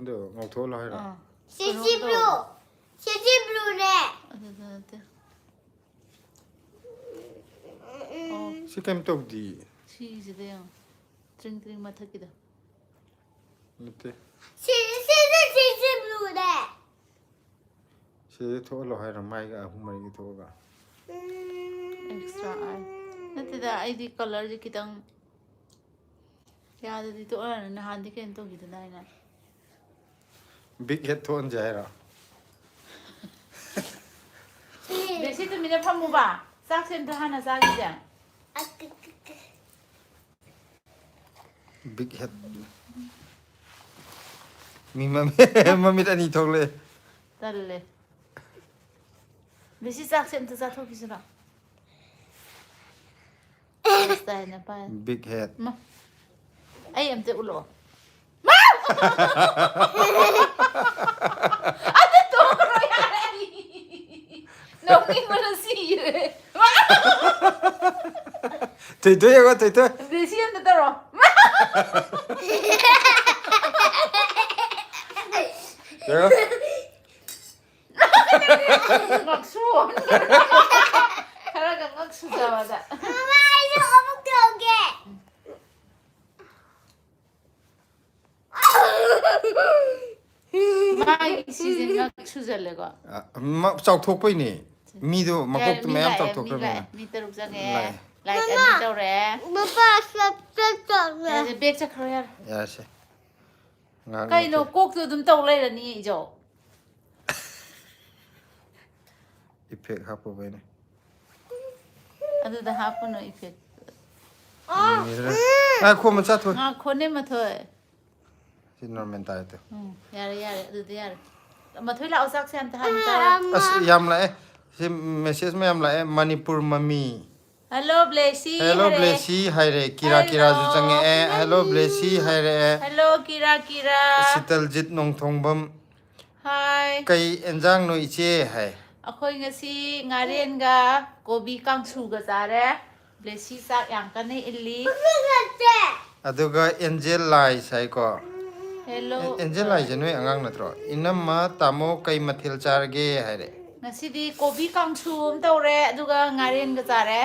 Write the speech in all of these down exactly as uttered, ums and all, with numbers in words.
ꯑꯗꯣ ꯉꯧꯊꯣꯛꯍꯜꯂꯣ ꯍꯥꯏꯔꯣ? ꯑꯥ. ꯁꯤꯁꯤ ꯕ꯭ꯂꯨ. ꯁꯤꯁꯤ ꯕ꯭ꯂꯨꯅꯦ. ꯑꯗꯨꯗ ꯅꯠꯇꯦ. ꯑꯣ. ꯁꯤ ꯀꯩꯝ ꯇꯧꯗꯤ. ꯁꯤꯁꯤꯗ ꯌꯦꯡꯉꯣ. ꯇ꯭ꯔꯤꯡ ꯇ꯭ꯔꯤꯡ ꯃꯊꯛꯀꯤꯗ. ꯅꯠꯇꯦ. ꯁꯤ, ꯁꯤꯁꯦ ꯁꯤꯁꯤ ꯕ꯭ꯂꯨꯅꯦ. ꯁꯤꯗ ꯊꯣꯛꯍꯜꯂꯣ ꯍꯥꯏꯔꯣ? ꯃꯥꯏꯒ ꯑꯍꯨꯝ ꯃꯔꯤꯒ ꯊꯣꯛꯑꯒ. ꯎꯝ. Extra eye. ꯅꯠꯇꯦꯗ, ꯑꯩꯗꯤ colorꯁꯦ ꯈꯤꯇꯪ ꯌꯥꯗꯗꯤ ꯇꯣꯛꯑꯔꯅꯤ. ꯅꯍꯥꯟꯗꯤ ꯀꯩꯅꯣ ꯇꯧꯈꯤꯗꯅ ꯑꯩꯅ. Big head ꯊꯣꯛꯍꯟꯁꯦ ꯍꯥꯏꯔꯣ? ꯕꯦꯁꯤ, ꯇꯨꯃꯤꯟꯅ ꯐꯝꯃꯨꯕ. ꯆꯥꯛꯁꯦ ꯑꯝꯇ ꯍꯥꯟꯅ ꯆꯥꯈꯤꯁꯦ. Big head. ꯃꯤ ꯃꯃꯤꯠ, ꯃꯃꯤꯠ ꯑꯅꯤ ꯊꯣꯛꯂꯛꯑꯦ. ꯇꯜꯂꯦ. ꯕꯦꯁꯤ, ꯆꯥꯛꯁꯦ ꯑꯝꯇ ꯆꯥꯊꯣꯛꯈꯤꯁꯤꯔꯣ? ꯑꯁ, ꯇꯥꯏꯅ ꯄꯥꯏ. Big head. ꯃꯥ, ꯑꯩ ꯑꯝꯇ ꯎꯠꯂꯛꯑꯣ. ꯑꯗꯨ ꯇꯣꯛꯈ꯭ꯔꯣ ꯌꯥꯔꯦ ꯑꯩ. ꯅꯣꯛꯅꯤꯡꯕꯅ ꯁꯤꯔꯦ. ꯊꯣꯏꯊꯣꯏ ꯌꯦꯡꯉꯣ, ꯊꯣꯏꯊꯣꯏ. ꯕꯦꯁꯤ ꯑꯝꯇ ꯇꯧꯔꯣ. ꯌꯦꯡꯉꯣ. ꯉꯛꯁꯨ. ꯈꯔꯒ ꯉꯛꯁꯨꯖꯕꯗ. ꯃꯃꯥ, ꯑꯩꯁꯨ ꯑꯃꯨꯛ ꯇꯧꯒꯦ. ꯃꯥꯒꯤ ꯁꯤꯁꯦ ꯉꯛ ꯁꯨꯖꯜꯂꯦꯀꯣ. ꯑ, ꯃ-, ꯆꯥꯎꯊꯣꯛꯄꯩꯅꯦ꯫ ꯃꯤꯗꯣ ꯌꯥꯔꯦ, ꯃꯀꯣꯛꯇꯣ ꯃꯤ ꯃꯌꯥꯝ ꯂꯥꯛꯑꯦ, ꯃꯤ ꯆꯥꯎꯊꯣꯛꯈ꯭ꯔꯕꯅꯤꯅ꯫ ꯂꯥꯛꯑꯦ, ꯃꯤ ꯇꯔꯨꯛ ꯆꯪꯉꯛꯑꯦ. ꯂꯥꯛꯑꯦ꯫ Like ꯑꯅꯤ ꯇꯧꯔꯦ. ꯃꯄꯥ ꯁꯞ ꯁꯞ ꯇꯧꯔꯦ꯫ ꯌꯥꯔꯦ, back ꯆꯠꯈ꯭ꯔꯣ ꯌꯥꯔꯦ. ꯌꯥꯔꯦꯁꯦ꯫ ꯉꯥꯏꯍꯥꯛ ꯀꯩꯅꯣ ꯅꯣꯛꯀꯦ꯫ ꯀꯣꯛꯇꯣ ꯑꯗꯨꯝ ꯇꯧ ꯂꯩꯔꯅꯤ ꯏꯖꯧ? Effect ꯍꯥꯞꯄꯨꯕꯩꯅꯦ꯫ ꯑꯗꯨꯗ ꯍꯥꯞꯄꯨꯅꯣ effect. ꯉꯥꯏꯈꯣ, ꯃꯆꯥ ꯊꯣꯏ꯫ ꯉꯥꯈꯣꯅꯦ ꯃꯊꯣꯏ꯫ ꯁꯤ normal ꯇꯥꯔꯦ ꯇꯨ꯫ ꯎꯝ, ꯌꯥꯔꯦ, ꯌꯥꯔꯦ, ꯑꯗꯨꯗ ꯌꯥꯔꯦ꯫ ꯃꯊꯣꯏ ꯂꯥꯛꯑꯣ, ꯆꯥꯛꯁꯦ ꯑꯝꯇ ꯍꯥꯟꯅ ꯆꯥꯔꯣ꯫ ꯑꯁ, ꯌꯥꯝ ꯂꯥꯛꯑꯦ꯫ ꯁꯤ message ꯃꯌꯥꯝ ꯂꯥꯛꯑꯦ꯫ ꯃꯅꯤꯄꯨꯔ ꯃꯃꯤ꯫ Hello, Blessy Hello, ꯍꯥꯏꯔꯦ꯫ Blessy ꯍꯥꯏꯔꯦ꯫ ꯀꯤꯔꯥ Hello. ꯀꯤꯔꯥꯁꯨ ꯆꯪꯉꯛꯑꯦ꯫ Hello, Blessy ꯍꯥꯏꯔꯛꯑꯦ꯫ Hello, ꯀꯤꯔꯥ ꯀꯤꯔꯥ꯫ ꯁꯤꯇꯜꯖꯤꯠ ꯅꯣꯡꯊꯣꯡꯕꯝ꯫ Hi꯫ ꯀꯩ ꯑꯦꯟꯖꯥꯡꯅꯣ ꯏꯆꯦ ꯍꯥꯏ꯫ ꯑꯩꯈꯣꯏ ꯉꯁꯤ ꯉꯥꯔꯦꯟꯒ ꯀꯣꯕꯤ ꯀꯥꯡꯁꯨꯒ ꯆꯥꯔꯦ꯫ Blessy ꯆꯥꯛ ꯌꯥꯝ ꯀꯟꯅ ꯏꯜꯂꯤ꯫ ꯑꯗꯨꯒ ꯑꯦꯟꯖꯦꯜ ꯂꯥꯏꯁ ꯍꯥꯏꯀꯣ꯫ ꯑꯦꯟꯖꯦꯂꯥ ꯍꯥꯏꯁꯦ ꯅꯣꯏ ꯑꯉꯥꯡ ꯅꯠꯇ꯭ꯔꯣ? "ꯏꯅꯝꯃ, ꯇꯥꯃꯣ ꯀꯩ ꯃꯊꯦꯜ ꯆꯥꯔꯒꯦ?" ꯍꯥꯏꯔꯦ꯫ ꯉꯁꯤꯗꯤ ꯀꯣꯕꯤ ꯀꯥꯡꯁꯨ ꯑꯃ ꯇꯧꯔꯦ, ꯑꯗꯨꯒ ꯉꯥꯔꯦꯟꯒ ꯆꯥꯔꯦ꯫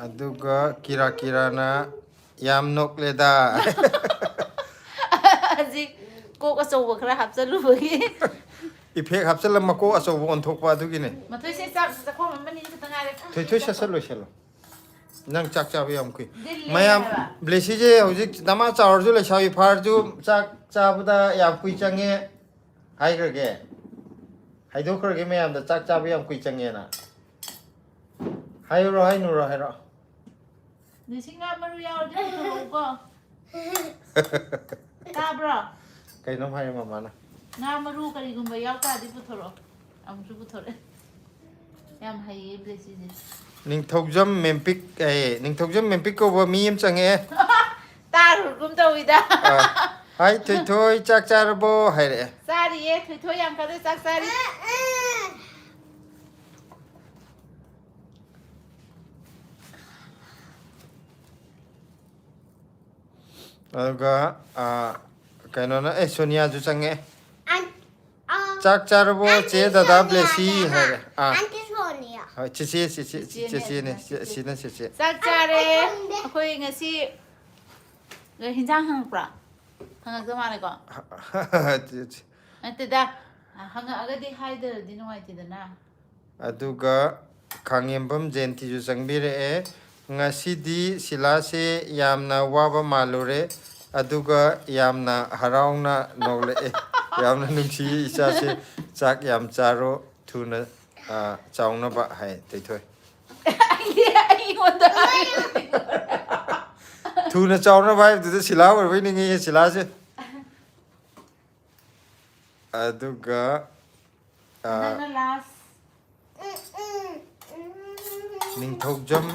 ꯑꯗꯨꯒ ꯀꯤꯔꯥ ꯀꯤꯔꯥꯅ, "ꯌꯥꯝ ꯅꯣꯛꯂꯦꯗ"꯫ ꯍꯧꯖꯤꯛ ꯀꯣꯛ ꯑꯆꯧꯕ ꯈꯔ ꯍꯥꯞꯆꯜꯂꯨꯕꯒꯤ꯫ ꯏꯐꯦꯛ ꯍꯥꯞꯆꯜꯂ ꯃꯀꯣꯛ ꯑꯆꯧꯕ ꯑꯣꯟꯊꯣꯛꯄ ꯑꯗꯨꯒꯤꯅꯦ꯫ ꯃꯊꯣꯏꯁꯦ ꯆꯥꯛ ꯆꯥꯛꯈꯣꯝ ꯑꯃꯅꯤ ꯈꯛꯇ ꯉꯥꯏꯔꯦ꯫ ꯊꯣꯏꯊꯣꯏ, ꯁꯠ ꯁꯠ ꯂꯣꯏꯁꯜꯂꯣ꯫ ꯅꯪ ꯆꯥꯛ ꯆꯥꯕ ꯌꯥꯝ ꯀꯨꯏ꯫ ꯗꯤꯜ ꯂꯦꯡꯉꯦ ꯃꯌꯥꯝ, ꯍꯥꯏꯕ꯫ ꯕ꯭ꯂꯦꯁꯤꯁꯦ ꯍꯧꯖꯤꯛ ꯗꯃꯥ ꯆꯥꯎꯔꯁꯨ, ꯂꯩꯁꯥꯕꯤ ꯐꯥꯔꯁꯨ ꯆꯥꯛ ꯆꯥꯕꯗ ꯌꯥꯝ ꯀꯨꯏ ꯆꯪꯉꯦ ꯍꯥꯏꯈ꯭ꯔꯒꯦ꯫ ꯍꯥꯏꯗꯣꯛꯈ꯭ꯔꯒꯦ ꯃꯌꯥꯝꯗ, ꯆꯥꯛ ꯆꯥꯕ ꯌꯥꯝ ꯀꯨꯏ ꯆꯪꯉꯦꯅ꯫ ꯍꯥꯏꯔꯨꯔꯣ, ꯍꯥꯏꯅꯨꯔꯣ, ꯍꯥꯏꯔꯣ꯫ ꯅꯤꯡꯁꯤꯡ ꯉꯥ ꯃꯔꯨ ꯌꯥꯎꯔꯗꯤ ꯄꯨꯊꯣꯔꯛꯎꯀꯣ꯫ ꯇꯥꯕ꯭ꯔꯣ? ꯀꯩꯅꯣꯝ ꯍꯥꯏꯔꯦ ꯃꯃꯥꯅ꯫ ꯉꯥ ꯃꯔꯨ ꯀꯔꯤꯒꯨꯝꯕ ꯌꯥꯎ ꯇꯥꯔꯗꯤ ꯄꯨꯊꯣꯔꯛꯑꯣ꯫ ꯑꯃꯨꯛꯁꯨ ꯄꯨꯊꯣꯔꯛꯑꯦ꯫ ꯌꯥꯝ ꯍꯩꯌꯦ ꯕ꯭ꯂꯦꯁꯤꯁꯦ꯫ ꯅꯤꯡꯊꯧꯖꯝ ꯃꯦꯝꯄꯤꯛ, ꯑꯦ, ꯅꯤꯡꯊꯧꯖꯝ ꯃꯦꯝꯄꯤꯛ ꯀꯧꯕ ꯃꯤ ꯑꯃ ꯆꯪꯉꯛꯑꯦ꯫ ꯇꯥꯔꯨꯔꯒꯨꯝ ꯇꯧꯋꯤꯗ꯫ ꯑꯥ, "ꯍꯥꯏ ꯊꯣꯏꯊꯣꯏ, ꯆꯥꯛ ꯆꯥꯔꯕꯣ?" ꯍꯥꯏꯔꯛꯑꯦ꯫ ꯆꯥꯔꯤꯌꯦ, ꯊꯣꯏꯊꯣꯏ ꯌꯥꯝ ꯀꯟꯅ ꯆꯥꯛ ꯆꯥꯔꯤ꯫ ꯑꯗꯨꯒ, ꯑꯥ, ꯀꯩꯅꯣꯅ, ꯑꯦ, ꯁꯣꯅꯤꯌꯥꯁꯨ ꯆꯪꯉꯛꯑꯦ꯫ ꯑꯟ-, ꯑꯥ, "ꯆꯥꯛ ꯆꯥꯔꯕꯣ, ꯑꯟꯇꯤ ꯆꯦ, ꯗꯗꯥ ꯁꯣꯅꯤꯌꯥ ꯕ꯭ꯂꯦꯁꯤ?" ꯍꯥꯏꯅ꯫ ꯍꯥꯏꯔꯦ꯫ ꯑꯥ꯫ ꯑꯟꯇꯤ ꯁꯣꯅꯤꯌꯥ꯫ ꯍꯣꯏ, ꯆꯤꯆꯦ, ꯆꯤꯆꯦ, ꯆꯤꯆꯦꯅꯦ, ꯑꯁꯤꯅ ꯆꯤꯆꯦ꯫ ꯆꯤꯆꯦꯅꯦ꯫ ꯆꯤꯆꯦ, ꯑꯁꯤꯅ ꯆꯤꯆꯦ꯫ ꯆꯥꯛ ꯆꯥꯔꯦ꯫ ꯑꯩ ꯈꯪꯗꯦ꯫ ꯑꯩꯈꯣꯏ ꯉꯁꯤ ꯍꯤꯟꯖꯥꯡ ꯍꯪꯉꯛꯄ꯭ꯔꯥ? ꯍꯪꯉꯛꯇ ꯃꯥꯜꯂꯦꯀꯣ? ꯆꯤꯆꯦ꯫ ꯅꯠꯇꯦꯗ꯫ ꯍꯪꯉꯛꯑꯒꯗꯤ ꯍꯥꯏꯗ꯭ꯔꯗꯤ ꯅꯨꯡꯉꯥꯏꯇꯦꯗꯅ꯫ ꯑꯗꯨꯒ ꯈꯥꯡꯉꯦꯝꯕꯝ ꯖꯌꯟꯇꯤꯁꯨ ꯆꯪꯕꯤꯔꯛꯑꯦ꯫ "ꯉꯁꯤꯗꯤ ꯁꯤꯂꯥꯁꯦ ꯌꯥꯝꯅ ꯋꯥꯕ ꯃꯥꯜꯂꯨꯔꯦ, ꯑꯗꯨꯒ ꯌꯥꯝꯅ ꯍꯔꯥꯎꯅ ꯅꯣꯛꯂꯛꯑꯦ꯫ ꯌꯥꯝꯅ ꯅꯨꯡꯁꯤꯌꯦ ꯏꯆꯥꯁꯦ, ꯆꯥꯛ ꯌꯥꯝ ꯆꯥꯔꯣ, ꯊꯨꯅ, ꯑ, ꯆꯥꯎꯅꯕ" ꯍꯥꯏ ꯊꯣꯏꯊꯣꯏ꯫ ꯑꯩꯗꯤ ꯑꯩꯉꯣꯟꯗ ꯍꯥꯏꯕꯅꯤ꯫ ꯊꯨꯅ ꯆꯥꯎꯅꯕ ꯍꯥꯏꯕꯗꯨꯗ ꯁꯤꯂꯥ ꯑꯣꯏꯔꯕꯣꯏ ꯅꯤꯡꯉꯤꯌꯦ ꯁꯤꯂꯥꯁꯦ꯫ ꯑꯗꯨꯒ, ꯑ, ꯍꯟꯗꯛꯅ last꯫ ꯅꯤꯡꯊꯧꯖꯝ꯫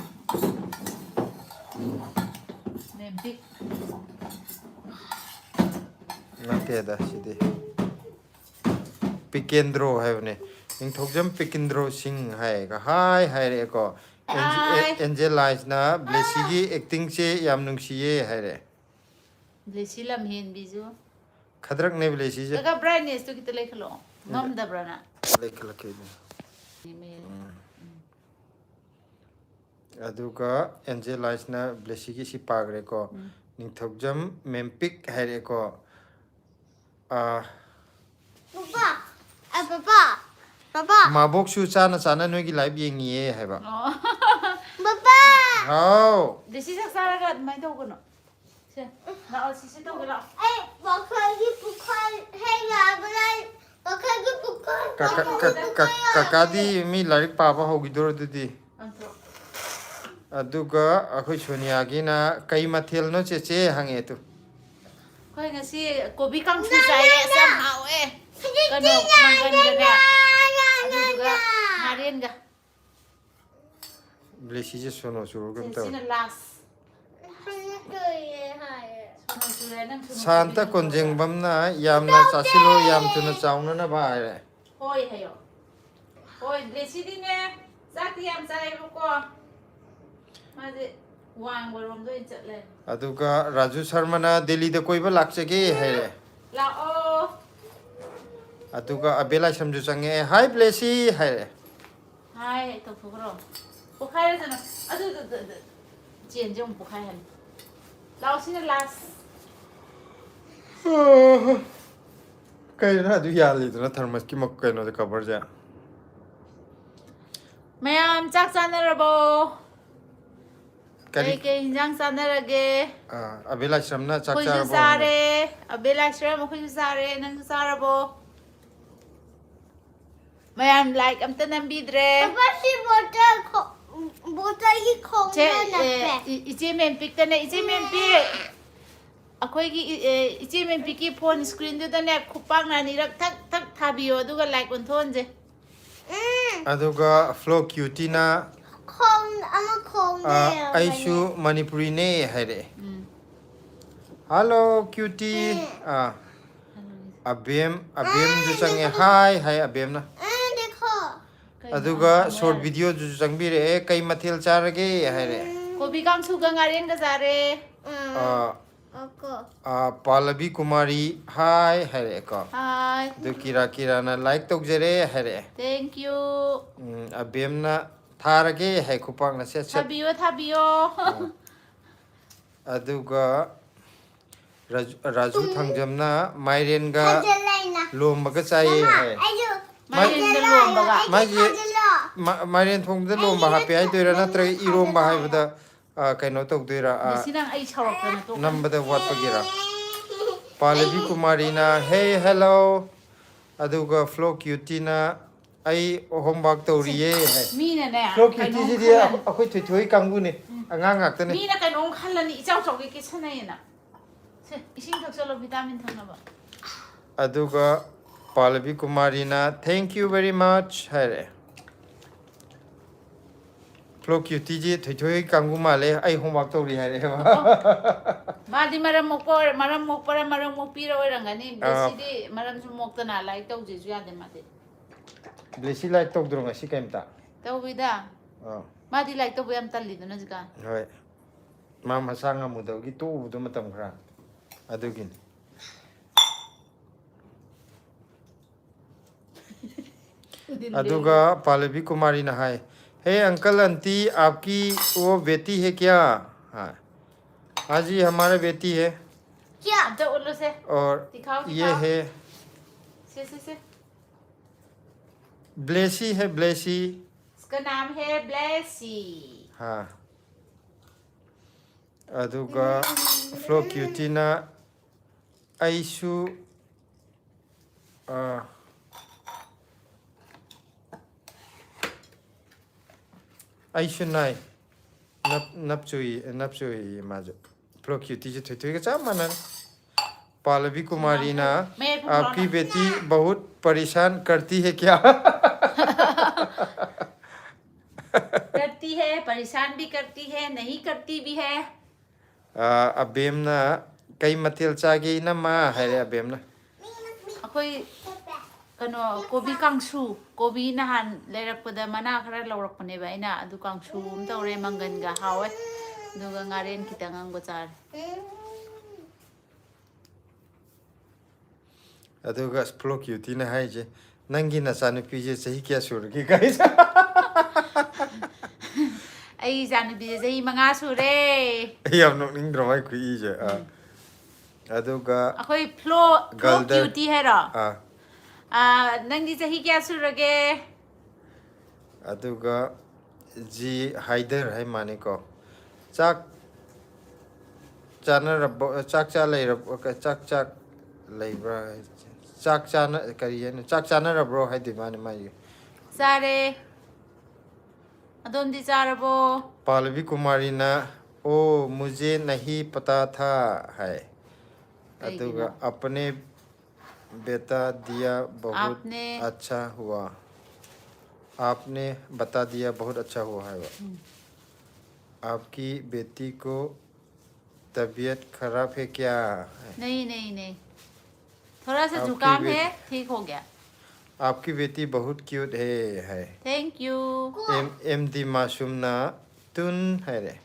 ꯃꯦꯝꯄꯤꯛ꯫ ꯅꯠꯇꯦꯗ ꯁꯤꯗꯤ꯫ ꯄꯤꯀꯦꯟꯗ꯭ꯔꯣ ꯍꯥꯏꯕꯅꯦ꯫ ꯅꯤꯡꯊꯧꯖꯝ ꯄꯤꯀꯦꯟꯗ꯭ꯔꯣ ꯁꯤꯡ ꯍꯥꯏꯒ ꯍꯥꯏ ꯍꯥꯏꯔꯛꯑꯦꯀꯣ꯫ ꯑꯦꯟꯖꯦ-, ꯑꯥꯏ꯫ ꯑꯦꯟꯖꯦꯂꯥꯏꯁꯅ "ꯕ꯭ꯂꯦꯁꯤꯒꯤ actingꯁꯦ ꯌꯥꯝ ꯅꯨꯡꯁꯤꯌꯦ" ꯍꯥꯏꯔꯛꯑꯦ꯫ ꯕ꯭ꯂꯦꯁꯤ ꯂꯝꯍꯦꯟꯕꯤꯁꯨ꯫ ꯈꯗ꯭ꯔꯛꯅꯦ ꯕ꯭ꯂꯦꯁꯤꯁꯦ꯫ ꯀꯀꯥ, ꯕ꯭ꯔꯥꯏꯠꯅꯦꯁꯇꯨ ꯈꯤꯇ ꯂꯩꯈꯠꯂꯛꯑꯣ꯫ ꯉꯝꯗꯕ꯭ꯔꯥ ꯅꯪ? ꯂꯩꯈꯠꯂꯛꯀꯦ ꯑꯗꯨ꯫ ꯏꯃꯦꯜ꯫ ꯑꯗꯨꯒ ꯑꯦꯟꯖꯦꯂꯥꯏꯁꯅ ꯕ꯭ꯂꯦꯁꯤꯒꯤ ꯁꯤ ꯄꯥꯈ꯭ꯔꯦꯀꯣ꯫ ꯅꯤꯡꯊꯧꯖꯝ ꯃꯦꯝꯄꯤꯛ ꯍꯥꯏꯔꯛꯑꯦꯀꯣ꯫ ꯑꯥ, ꯄꯄꯥ, ꯑ, ꯄꯄꯥ, ꯄꯄꯥ, ꯃꯥꯕꯣꯛꯁꯨ ꯆꯥꯅ ꯆꯥꯅ ꯅꯣꯏꯒꯤ ꯂꯥꯏꯚ ꯌꯦꯡꯉꯤꯌꯦ ꯍꯥꯏꯕ꯫ ꯑꯣ꯫ ꯄꯄꯥ꯫ ꯍꯥꯎ꯫ ꯕ꯭ꯂꯦꯁꯤ ꯆꯥꯛ ꯆꯥꯔꯒ ꯑꯗꯨꯃꯥꯏꯅ ꯇꯧꯒꯅꯣ꯫ ꯁꯦ, ꯂꯥꯛꯑꯣ, ꯁꯤꯁꯦ ꯇꯧꯒꯦ ꯂꯥꯛꯑꯣ꯫ ꯑꯩ ꯋꯥꯈꯜꯒꯤ ꯄꯨꯈꯜ ꯍꯩ ꯂꯥꯛꯑꯕ ꯂꯩ꯫ ꯋꯥꯈꯜꯒꯤ ꯄꯨꯈꯜ, ꯀꯀꯥ- ꯋꯥꯈꯜꯒꯤ ꯀ- ꯀ- ꯄꯨꯈꯜ ꯌꯥꯎꯔꯦ꯫ ꯀꯀꯥꯗꯤ ꯃꯤ ꯂꯥꯏꯔꯤꯛ ꯄꯥꯕ ꯍꯧꯈꯤꯗꯣꯔ ꯑꯗꯨꯗꯤ꯫ ꯑꯟꯊꯣꯛ꯫ ꯑꯗꯨꯒ ꯑꯩꯈꯣꯏ ꯁꯣꯅꯤꯌꯥꯒꯤꯅ ꯀꯩ ꯃꯊꯦꯜꯅꯣ ꯆꯦꯆꯦ ꯍꯪꯉꯦ ꯇꯨ꯫ ꯑꯩꯈꯣꯏ ꯉꯁꯤ ꯀꯣꯕꯤ ꯀꯥꯡꯁꯨ ꯆꯥꯏꯌꯦ, ꯑꯁ ꯌꯥꯝ ꯍꯥꯎꯋꯦ꯫ ꯀꯩꯅꯣ, ꯃꯪꯒꯟꯒꯅꯦ, ꯑꯗꯨꯗꯨꯒ ꯉꯥꯔꯦꯟꯒ꯫ ꯕ꯭ꯂꯦꯁꯤꯁꯦ ꯁꯣꯅꯣ ꯆꯨꯔ ꯀꯩꯅꯣ ꯇꯧꯋꯦ꯫ ꯁꯤꯅ ꯂꯥꯁ꯫ ꯍꯩꯅ ꯇꯣꯏꯌꯦ ꯍꯥꯏꯌꯦ꯫ ꯁꯣꯅꯣ ꯆꯨꯔꯦ, ꯅꯪ ꯁꯣꯅꯣ ꯁꯥꯟꯇ ꯆꯨꯕꯤꯅꯨꯀꯣ꯫ ꯀꯣꯟꯖꯦꯡꯕꯝꯅ ꯌꯥꯝꯅ ꯆꯥꯁꯤꯜꯂꯨ, ꯌꯥꯝ ꯊꯨꯅ ꯆꯥꯎꯅꯅꯕ ꯍꯥꯏꯔꯦ꯫ ꯍꯣꯏ ꯍꯥꯏꯌꯣ꯫ ꯍꯣꯏ, ꯕ꯭ꯂꯦꯁꯤꯗꯤꯅꯦ, ꯆꯥꯛꯇꯤ ꯌꯥꯝ ꯆꯥꯏꯌꯦꯕꯀꯣ꯫ ꯃꯥꯁꯦ ꯋꯥꯡꯕꯔꯣꯝꯗ ꯑꯣꯏꯅ ꯆꯠꯂꯦ꯫ ꯑꯗꯨꯒ ꯔꯥꯖꯨ ꯁꯔꯃꯅ ꯗꯦꯜꯂꯤꯗ ꯀꯣꯏꯕ ꯂꯥꯛꯆꯒꯦ ꯍꯥꯏꯔꯦ꯫ ꯂꯥꯛꯑꯣ꯫ ꯑꯗꯨꯒ ꯑꯕꯦ ꯂꯥꯏꯁ꯭ꯔꯝꯁꯨ ꯆꯪꯉꯛꯑꯦ, "ꯍꯥꯏ ꯕ꯭ꯂꯦꯁꯤ" ꯍꯥꯏꯔꯦ꯫ ꯍꯥꯏ ꯇꯧꯊꯣꯛꯈ꯭ꯔꯣ꯫ ꯄꯣꯛꯈꯥꯏꯔꯁꯅꯨ꯫ ꯑꯗꯨ, ꯑꯗꯨ, ꯑꯗꯨ, ꯑꯗꯨ꯫ ꯆꯦꯟꯁꯦ ꯑꯃꯨꯛ ꯄꯣꯛꯈꯥꯏꯍꯟ꯫ ꯂꯥꯛꯑꯣ, ꯁꯤꯅ ꯂꯥꯁ꯫ ꯀꯩꯅꯣ ꯑꯗꯨ ꯌꯥꯜꯂꯤꯗꯨꯅ ꯊꯔꯃꯁꯀꯤ ꯃꯛ-, ꯀꯩꯅꯣꯗ ꯀꯚꯔꯁꯦ? ꯃꯌꯥꯝ ꯆꯥꯛ ꯆꯥꯅꯔꯕꯣ? ꯀꯔꯤ? ꯀꯩ ꯀꯩ ꯏꯟꯖꯥꯡ ꯆꯥꯅꯔꯒꯦ? ꯑꯥ, ꯑꯕꯦ ꯂꯥꯏꯁ꯭ꯔꯝꯅ ꯆꯥꯛ ꯑꯩꯈꯣꯏꯁꯨ ꯆꯥꯔꯕꯣ? ꯆꯥꯔꯦ꯫ ꯑꯕꯦ ꯂꯥꯏꯁ꯭ꯔꯝ, ꯑꯩꯈꯣꯏꯁꯨ ꯆꯥꯔꯦ꯫ ꯅꯪꯁꯨ ꯆꯥꯔꯕꯣ? ꯃꯌꯥꯝ ꯂꯥꯏꯛ ꯑꯝꯇ ꯅꯝꯕꯤꯗ꯭ꯔꯦ꯫ ꯄꯄꯥ, ꯁꯤ ꯕꯣꯇꯜ ꯈꯣ-, ꯕꯣꯇꯜꯒꯤ ꯆꯦ, ꯈꯣꯡꯅ ꯅꯞꯄꯦ꯫ ꯑꯦ, ꯏ-, ꯏꯆꯦ ꯃꯦꯝꯄꯤꯛꯇꯅꯦ, ꯏꯆꯦ ꯃꯦꯝꯄꯤ꯫ ꯑꯩꯈꯣꯏꯒꯤ ꯏ-, ꯑꯦ, ꯏꯆꯦ ꯃꯦꯝꯄꯤꯛꯀꯤ ꯐꯣꯟ ꯁ꯭ꯀ꯭ꯔꯤꯟꯗꯨꯗꯅꯦ ꯈꯨꯄꯥꯛꯅ ꯑꯅꯤꯔꯛ ꯊꯛ ꯊꯛ ꯊꯥꯕꯤꯌꯣ, ꯑꯗꯨꯒ ꯂꯥꯏꯛ ꯑꯣꯟꯊꯣꯛꯍꯟꯁꯦ꯫ ꯎꯝ, ꯑꯗꯨꯒ ꯐ꯭ꯂꯣ ꯀ꯭ꯌꯨꯇꯤꯅ ꯈꯣꯡ ꯑꯃ ꯈꯣꯡꯅ ꯑꯥ, ꯌꯧꯕꯅꯦ꯫ "ꯑꯩꯁꯨ ꯃꯅꯤꯄꯨꯔꯤꯅꯦ" ꯍꯥꯏꯔꯛꯑꯦ꯫ ꯎꯝ꯫ "Hello cutie". ꯎꯝ꯫ ꯑꯥ, ꯑꯕꯦꯝ, ꯑꯕꯦꯝꯁꯨ ꯆꯪꯉꯦ꯫ "ꯍꯥꯏ" ꯍꯥꯏ ꯑꯕꯦꯝꯅ꯫ ꯑ, ꯗꯦꯈꯣ꯫ ꯀꯩꯅꯣ? ꯑꯗꯨꯒ ꯑꯃ ꯁꯣꯔꯠ ꯌꯥꯔꯦ꯫ ꯚꯤꯗꯤꯑꯣꯗꯨꯁꯨ ꯆꯪꯕꯤꯔꯛꯑꯦ, "ꯀꯩ ꯃꯊꯦꯜ ꯆꯥꯔꯒꯦ?" ꯍꯥꯏꯔꯛꯑꯦ꯫ ꯀꯣꯕꯤ ꯀꯥꯡꯁꯨꯒ ꯉꯥꯔꯦꯟꯒ ꯆꯥꯔꯦ꯫ ꯎꯝ꯫ ꯑꯥ, ꯑꯥ, ꯄꯥꯜꯂꯕꯤ ꯀꯨꯃꯥꯔꯤ ꯍꯥꯏ ꯍꯥꯏꯔꯛꯑꯦꯀꯣ꯫ ꯍꯥꯏ꯫ ꯑꯗꯨ ꯀꯤꯔꯥ ꯀꯤꯔꯥꯅ ꯂꯥꯏꯛ ꯇꯧꯖꯔꯦ ꯍꯥꯏꯔꯛꯑꯦ꯫ Thank you꯫ ꯎꯝ, ꯑꯕꯦꯝꯅ ꯊꯥꯔꯒꯦ ꯍꯥꯏ ꯈꯨꯄꯥꯛꯅ ꯁꯦꯠ ꯁꯦꯠ꯫ ꯊꯥꯕꯤꯌꯣ, ꯊꯥꯕꯤꯌꯣ꯫ ꯑꯥ꯫ ꯑꯗꯨꯒ ꯔꯥꯖꯨ, ꯔꯥꯖꯨ ꯊꯥꯡꯖꯝꯅ ꯃꯥꯏꯔꯦꯟꯒ ꯂꯣꯝꯕꯒ ꯆꯥꯏꯌꯦ ꯍꯥꯏ꯫ ꯃꯥꯏꯔꯦꯟꯒ ꯂꯣꯝꯕꯒ꯫ ꯃꯥꯏꯁꯦ ꯃꯥ-, ꯃꯥꯏꯔꯦꯟ ꯊꯣꯡꯕꯗ ꯂꯣꯝꯕ ꯍꯥꯞꯄꯦ ꯍꯥꯏꯗꯣꯏꯔꯥ ꯅꯠꯇ꯭ꯔꯒ ꯏꯔꯣꯝꯕ ꯍꯥꯏꯕꯗ ꯑ, ꯀꯩꯅꯣ ꯇꯧꯗꯣꯏꯔꯥ? ꯑ, ꯕꯦꯁꯤ, ꯅꯪ ꯑꯩ ꯁꯥꯎꯔꯛꯇꯅ ꯇꯣꯛꯀꯅꯤ꯫ ꯅꯝꯕꯗ ꯋꯥꯠꯄꯒꯤꯔꯥ? ꯄꯥꯜꯂꯕꯤ ꯀꯨꯃꯥꯔꯤꯅ, "Hey, hello." ꯑꯗꯨꯒ ꯐ꯭ꯂꯣ ꯀ꯭ꯌꯨꯇꯤꯅ, "ꯑꯩ homework ꯇꯧꯔꯤꯌꯦ" ꯍꯥꯏ꯫ ꯃꯤꯅꯅꯦ, ꯐ꯭ꯂꯣ ꯀꯩꯅꯣꯝ ꯀ꯭ꯌꯨꯇꯤꯁꯤꯗꯤ ꯈꯜꯂꯅꯤ꯫ ꯑꯩꯈꯣꯏ ꯊꯣꯏꯊꯣꯏ ꯀꯥꯡꯕꯨꯅꯤ, ꯎꯝ꯫ ꯑꯉꯥꯡ ꯉꯥꯛꯇꯅꯤ꯫ ꯃꯤꯅ ꯀꯩꯅꯣꯝ ꯈꯜꯂꯅꯤ, ꯏꯆꯥꯎ ꯆꯥꯎꯒꯩ ꯀꯦꯁꯟꯅꯩꯌꯦꯅ꯫ ꯁꯦ, ꯏꯁꯤꯡ ꯊꯛꯆꯜꯂꯣ, vitamin ꯊꯛꯅꯕ꯫ ꯑꯗꯨꯒ ꯄꯥꯜꯂꯕꯤ ꯀꯨꯃꯥꯔꯤꯅ, "Thank you very much" ꯍꯥꯏꯔꯛꯑꯦ꯫ ꯐ꯭ꯂꯣ ꯀ꯭ꯌꯨꯇꯤꯁꯤ ꯊꯣꯏꯊꯣꯏ ꯀꯥꯡꯕꯨ ꯃꯥꯜꯂꯦ, "ꯑꯩ homework ꯇꯧꯔꯤ" ꯍꯥꯏꯔꯛꯑꯦꯕ꯫ ꯃꯥꯗꯤ ꯃꯔꯝ ꯃꯣꯛꯄ ꯑꯣꯏꯔ-, ꯃꯔꯝ ꯃꯣꯛꯄꯔ ꯃꯔꯝ ꯃꯣꯛꯄꯤꯔ ꯑꯣꯏꯔꯝꯒꯅꯤ꯫ ꯑꯥ꯫ ꯕ꯭ꯂꯦꯁꯤꯗꯤ ꯃꯔꯝꯁꯨ ꯃꯣꯛꯇꯅ ꯂꯥꯏꯔꯤꯛ ꯇꯧꯖꯦꯁꯨ ꯌꯥꯗꯦ ꯃꯥꯗꯤ꯫ ꯕ꯭ꯂꯦꯁꯤ ꯂꯥꯏꯔꯤꯛ ꯇꯧꯗ꯭ꯔꯣ ꯉꯁꯤ ꯀꯩꯝꯇ? ꯇꯧꯋꯤꯗ꯫ ꯑꯥ꯫ ꯃꯥꯗꯤ ꯂꯥꯏꯔꯤꯛ ꯇꯧꯕ ꯌꯥꯝ ꯇꯜꯂꯤꯗꯅ ꯍꯧꯖꯤꯛꯀꯥꯟ꯫ ꯍꯣꯏ꯫ ꯃꯥ ꯃꯁꯥ ꯉꯝꯃꯨꯗꯕꯒꯤ ꯇꯣꯛꯎꯕꯗꯣ ꯃꯇꯝ ꯈꯔ꯫ ꯑꯗꯨꯒꯤꯅꯤ꯫ ꯑꯗꯨꯒ ꯄꯥꯜꯂꯕꯤ ꯀꯨꯃꯥꯔꯤꯅ ꯍꯥꯏ, "हे अंकल आंटी, आपकी वो बेटी है क्या?" ꯍꯥꯏ꯫ "हाँ जी, हमारा बेटी है।" क्या? ꯑꯝꯇ ꯎꯠꯂꯨꯁꯦ꯫ और दिखाओ, ये दिखाओ। है। ꯁꯦ, ꯁꯦ, ꯁꯦ꯫ ब्लेसी है, ब्लेसी। इसका नाम है ब्लेसी। हाँ। ꯑꯗꯨꯒ ꯐ꯭ꯂꯣ ꯀ꯭ꯌꯨꯇꯤꯅ ꯑꯩꯁꯨ, ꯑ, ꯑꯩꯁꯨ ꯅꯥꯏ꯫ ꯅꯞ-, ꯅꯞꯆꯨꯏ, ꯅꯞꯆꯨꯏ ꯃꯥꯁꯨ꯫ ꯐ꯭ꯂꯣ ꯀ꯭ꯌꯨꯇꯤꯁꯦ ꯊꯣꯏꯊꯣꯏꯒ ꯆꯞ ꯃꯥꯟꯅꯅ꯫ ꯄꯥꯜꯂꯕꯤ ꯀꯨꯃꯥꯔꯤꯅ, ꯃꯌꯦꯛ ꯐꯨꯝꯕ꯭ꯔꯣ? "आपकी बेटी बहुत परेशान करती है क्या?" करती है, परेशान भी करती है, नहीं करती भी है। ꯑ, ꯑꯕꯦꯝꯅ, "ꯀꯩ ꯃꯊꯦꯜ ꯆꯥꯒꯦ, ꯏꯅꯝꯃ?" ꯍꯥꯏꯔꯦ ꯑꯕꯦꯝꯅ꯫ ꯑꯩꯈꯣꯏ ꯀꯩꯅꯣ, ꯀꯣꯕꯤ ꯀꯥꯡꯁꯨ, ꯀꯣꯕꯤ ꯅꯍꯥꯟ ꯂꯩꯔꯛꯄꯗ ꯃꯅꯥ ꯈꯔ ꯂꯧꯔꯛꯄꯅꯦꯕ ꯑꯩꯅ, ꯑꯗꯨ ꯀꯥꯡꯁꯨ ꯑꯃ ꯇꯧꯔꯦ, ꯃꯪꯒꯟꯒ ꯍꯥꯎꯋꯦ, ꯑꯗꯨꯒ ꯉꯥꯔꯦꯟ ꯈꯤꯇꯪ ꯑꯃꯒ ꯆꯥꯔꯦ꯫ ꯑꯗꯨꯒ ꯐ꯭ꯂꯣ ꯀ꯭ꯌꯨꯇꯤꯅ ꯍꯥꯏꯁꯦ, "ꯅꯪꯒꯤ ꯅꯆꯥꯅꯨꯄꯤꯁꯦ ꯆꯍꯤ ꯀꯌꯥ ꯁꯨꯔꯒꯦ?" ꯀꯥꯏꯁꯦ꯫ ꯑꯩ ꯏꯆꯥꯅꯨꯄꯤꯁꯦ ꯆꯍꯤ ꯃꯉꯥ ꯁꯨꯔꯦ꯫ ꯑꯩ ꯌꯥꯝ ꯅꯣꯛꯅꯤꯡꯗ꯭ꯔꯣ ꯃꯥꯏ ꯈꯨꯏꯁꯦ? ꯑꯥ꯫ ꯑꯗꯨꯒ ꯑꯩꯈꯣꯏ ꯐ꯭ꯂꯣ ꯐ꯭ꯂꯣ ꯒꯜꯗꯔ꯫ ꯀ꯭ꯌꯨꯇꯤ ꯍꯥꯏꯔꯣ? ꯑꯥ꯫ ꯑꯥ, ꯅꯪꯗꯤ ꯆꯍꯤ ꯀꯌꯥ ꯁꯨꯔꯒꯦ? ꯑꯗꯨꯒ ꯖꯤ ꯍꯥꯏꯗꯔ ꯍꯥꯏ ꯃꯥꯅꯤꯀꯣ꯫ ꯆꯥꯛ ꯆꯥꯅꯔꯕ, ꯆꯥꯛ ꯆꯥ ꯂꯩꯔꯕ, ꯆꯥꯛ ꯆꯥꯛ ꯂꯩꯕ꯭ꯔꯥ? ꯆꯥꯛ ꯆꯥꯅ-, ꯀꯔꯤ ꯍꯥꯏꯅꯣ? ꯆꯥꯛ ꯆꯥꯅꯔꯕ꯭ꯔꯣ ꯍꯥꯏꯗꯣꯏ ꯃꯥꯅꯤ ꯃꯥꯒꯤ꯫ ꯆꯥꯔꯦ꯫ ꯑꯗꯣꯝꯗꯤ ꯆꯥꯔꯕꯣ? ꯄꯥꯜꯂꯕꯤ ꯀꯨꯃꯥꯔꯤꯅ, "ꯑꯣ, ꯃꯨꯖꯦ ꯅꯍꯤ ꯄꯇꯥ ꯊꯥ" ꯍꯥꯏ꯫ ꯑꯗꯨꯒ ꯀꯩꯒꯤꯅꯣ? "ꯑꯄꯅꯦ ꯕꯦꯇꯥ ꯗꯤꯌꯥ ꯕꯍꯨꯠ ꯑꯥꯞꯅꯦ꯫ ꯑꯆꯥ ꯍꯨꯋꯥ"꯫ "ꯑꯥꯞꯅꯦ ꯕꯇꯥ ꯗꯤꯌꯥ ꯕꯍꯨꯠ ꯑꯆꯥ ꯍꯨꯋꯥ" ꯍꯥꯏꯕ꯫ "ꯑꯥꯞꯀꯤ ꯕꯦꯇꯤ ꯀꯣ ꯇꯕꯤꯌꯠ ꯈꯔꯥꯕ ꯍꯦ ꯀ꯭ꯌꯥ?" ꯍꯥꯏ꯫ नहीं, नहीं, नहीं। थोड़ा सा आपकी जुकाम बेटी है, ठीक हो गया। "आपकी बेटी बहुत क्यूट है" ꯍꯥꯏ꯫ Thank you। M M D ꯃꯥꯁꯨꯝꯅ "ꯇꯨꯟ" ꯍꯥꯏꯔꯦ꯫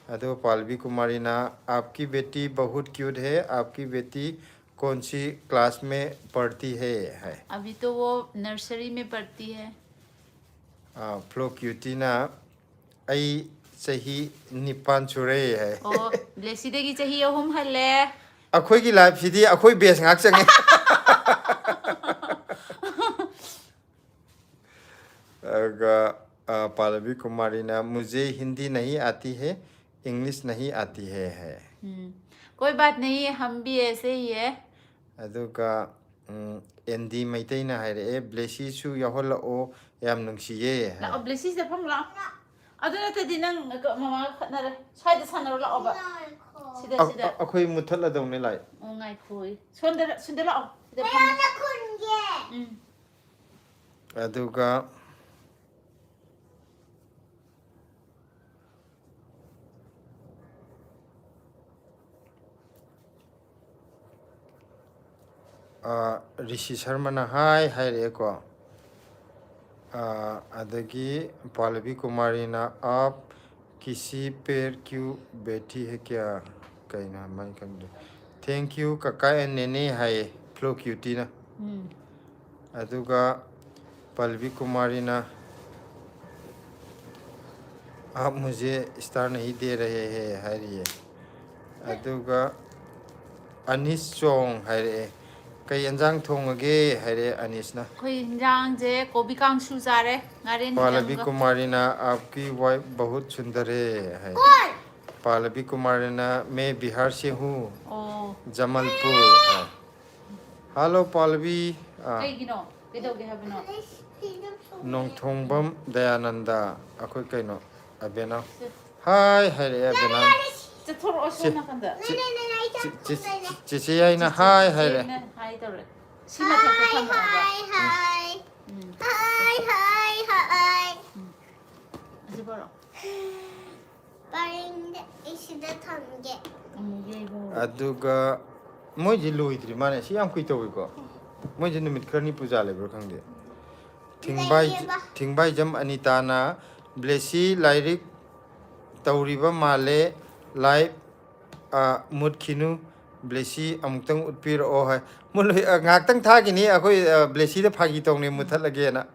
ꯑꯗꯨꯒ ꯄꯥꯜꯕꯤ ꯀꯨꯃꯥꯔꯤꯅ "आपकी बेटी बहुत क्यूट है, आपकी बेटी कौन सी क्लास में पढ़ती है" ꯍꯥꯏ꯫ अभी तो वो नर्सरी में पढ़ती है। ꯑꯥ, ꯐ꯭ꯂꯣ ꯀ꯭ꯌꯨꯇꯤꯅ "ꯑꯩ ꯆꯍꯤ ꯅꯤꯄꯥꯟ ꯁꯨꯔꯦ" ꯍꯥꯏ꯫ ꯑꯣ, ꯕ꯭ꯂꯦꯁꯤꯗꯒꯤ ꯆꯍꯤ ꯑꯍꯨꯝ ꯍꯜꯂꯦ꯫ ꯑꯩꯈꯣꯏꯒꯤ ꯂꯥꯏꯐꯁꯤꯗꯤ ꯑꯩꯈꯣꯏ ꯕꯦꯁ ꯉꯥꯛ ꯆꯪꯉꯦ꯫ ꯑꯗꯨꯒ, ꯑ, ꯄꯥꯜꯂꯕꯤ ꯀꯨꯃꯥꯔꯤꯅ "मुझे हिंदी नहीं आती है, इंग्लिश नहीं आती है" ꯍꯥꯏ꯫ ꯎꯝ, कोई बात नहीं, हम भी ऐसे ही है। ꯑꯗꯨꯒ, ꯎꯝ, ꯑꯦꯟꯗꯤ ꯃꯩꯇꯩꯅ ꯍꯥꯏꯔꯛꯑꯦ, "ꯕ꯭ꯂꯦꯁꯤꯁꯨ ꯌꯥꯎꯍꯜꯂꯛꯑꯣ, ꯌꯥꯝ ꯅꯨꯡꯁꯤꯌꯦ" ꯍꯥꯏ꯫ ꯂꯥꯛꯑꯣ, ꯕ꯭ꯂꯦꯁꯤꯁꯤꯗ ꯐꯝ ꯂꯥꯛꯑꯣ꯫ ꯑꯗꯨ ꯅꯠꯇ꯭ꯔꯗꯤ ꯅꯪ ꯃꯃꯥꯒ ꯈꯠꯅꯔꯦ꯫ ꯁ꯭ꯋꯥꯏꯗ ꯁꯥꯟꯅꯔꯣ, ꯂꯥꯛꯑꯣꯕ꯫ ꯁꯤꯗ, ꯑ-, ꯁꯤꯗ꯫ ꯑ-, ꯑꯩꯈꯣꯏ ꯃꯨꯠꯊꯠꯂꯗꯧꯅꯦ ꯂꯥꯏ꯫ ꯑꯣ, ꯉꯥꯏꯈꯣꯌꯦ꯫ ꯁꯣꯝꯗ, ꯁꯤꯗ ꯂꯥꯛꯑꯣ꯫ ꯁꯤꯗ ꯐꯝ꯫ ꯎꯝ꯫ ꯑꯗꯨꯒ ꯑ, ꯔꯤꯁꯤ ꯁꯔꯃꯅ "ꯍꯥꯏ" ꯍꯥꯏꯔꯛꯑꯦꯀꯣ꯫ ꯑ, ꯑꯗꯒꯤ ꯄꯥꯜꯂꯕꯤ ꯀꯨꯃꯥꯔꯤꯅ "आप किसी पेड़ क्यों बैठी है क्या?" ꯀꯩꯅꯣ ꯃꯥꯏ ꯈꯪꯗꯦ꯫ "Thank you ꯀꯀꯥ and ꯅꯦꯅꯦ" ꯍꯥꯏꯌꯦ꯫ ꯐ꯭ꯂꯣ ꯀ꯭ꯌꯨꯇꯤꯅ꯫ ꯎꯝ꯫ ꯑꯗꯨꯒ ꯄꯜꯕꯤ ꯀꯨꯃꯥꯔꯤꯅ "आप मुझे star नहीं दे रहे हैं" ꯍꯥꯏꯔꯤꯌꯦ꯫ ꯑꯗꯨꯒ ꯑꯅꯤꯁ ꯆꯣꯡ ꯍꯥꯏꯔꯛꯑꯦ꯫ "ꯀꯩ ꯌꯦꯟꯖꯥꯡ ꯊꯣꯡꯉꯒꯦ?" ꯍꯥꯏꯔꯛꯑꯦ ꯑꯅꯤꯁꯅ꯫ ꯑꯩꯈꯣꯏ ꯌꯦꯟꯖꯥꯡꯁꯦ ꯀꯣꯕꯤ ꯀꯥꯡꯁꯨ ꯆꯥꯔꯦ, ꯉꯥꯔꯦꯟ ꯄꯥꯂꯕꯤ ꯈꯤꯇꯪꯒ꯫ ꯀꯨꯃꯥꯔꯤꯅ "आपकी wife बहुत सुंदर है" ꯍꯥꯏ꯫ ꯄꯥꯂꯕꯤ ꯀꯨꯃꯥꯔꯤꯅ "मैं बिहार से हूँ, ꯑꯣ꯫ जमलपुर" ꯍꯥꯏ꯫ ꯍꯜꯂꯣ ꯄꯥꯂꯕꯤ꯫ ꯑꯥ, ꯀꯩꯒꯤꯅꯣ? ꯀꯩꯗꯧꯒꯦ ꯍꯥꯏꯕꯅꯣ? ꯅꯣꯡꯊꯣꯡꯕꯝ ꯗꯌꯥꯅꯟꯗ, ꯑꯩꯈꯣꯏ ꯀꯩꯅꯣ, ꯑꯕꯦꯅꯥꯎ꯫ "ꯍꯥꯏ" ꯍꯥꯏꯔꯛꯑꯦ ꯑꯕꯦꯅꯥꯎ꯫ ꯆꯠꯊꯣꯔꯛꯑꯣ ꯁꯣꯝ ꯅꯥꯀꯟꯗ꯫ ꯆꯦ-, ꯆꯦ-, ꯆꯦ-, ꯆꯦꯆꯦ ꯍꯥꯏꯅ "ꯍꯥꯏ" ꯍꯥꯏꯔꯦ꯫ ꯆꯦꯆꯦꯅ ꯍꯥꯏ ꯇꯧꯔꯦ꯫ ꯁꯤ ꯃꯊꯛꯇ ꯍꯥꯏ ꯊꯝꯃꯛꯑꯣꯕ꯫ ꯍꯥꯏ ꯍꯥꯏ ꯎꯝ꯫ ꯍꯥꯏ ꯍꯥꯏ ꯍꯥꯏ꯫ ꯑꯁꯤ ꯄꯣꯔꯛꯑꯣ꯫ ꯄꯔꯤꯡꯗ ꯑꯩ ꯁꯤꯗ ꯊꯝꯒꯦ꯫ ꯑꯃꯨꯛ ꯌꯩꯕ ꯍꯧꯔꯦ꯫ ꯑꯗꯨꯒ ꯃꯣꯏꯁꯦ ꯂꯣꯏꯗ꯭ꯔꯤ ꯃꯥꯅꯦ꯫ ꯁꯤ ꯌꯥꯝ ꯀꯨꯏ ꯇꯧꯏꯀꯣ꯫ ꯃꯣꯏꯁꯦ ꯅꯨꯃꯤꯠ ꯈꯔꯅꯤ ꯄꯨꯖꯥ ꯂꯩꯕ꯭ꯔꯥ ꯈꯪꯗꯦ꯫ ꯊꯤꯡꯕꯥꯏ-, ꯂꯩꯌꯦꯕ꯫ ꯊꯤꯡꯕꯥꯏꯖꯝ ꯑꯅꯤꯇꯥꯅ "ꯕ꯭ꯂꯦꯁꯤ ꯂꯥꯏꯔꯤꯛ ꯇꯧꯔꯤꯕ ꯃꯥꯜꯂꯦ, live, ꯑ, ꯃꯨꯠꯈꯤꯅꯨ, ꯕ꯭ꯂꯦꯁꯤ ꯑꯃꯨꯛꯇꯪ ꯎꯠꯄꯤꯔꯛꯑꯣ" ꯍꯥꯏ꯫ ꯃꯨꯠꯂꯣꯏ-, ꯑ, ꯉꯥꯏꯍꯥꯛꯇꯪ ꯊꯥꯈꯤꯅꯤ꯫ ꯑꯩꯈꯣꯏ, ꯑ, ꯕ꯭ꯂꯦꯁꯤꯗ ꯐꯥꯒꯤ ꯇꯧꯅꯤ ꯃꯨꯠꯊꯠꯂꯒꯦꯅ꯫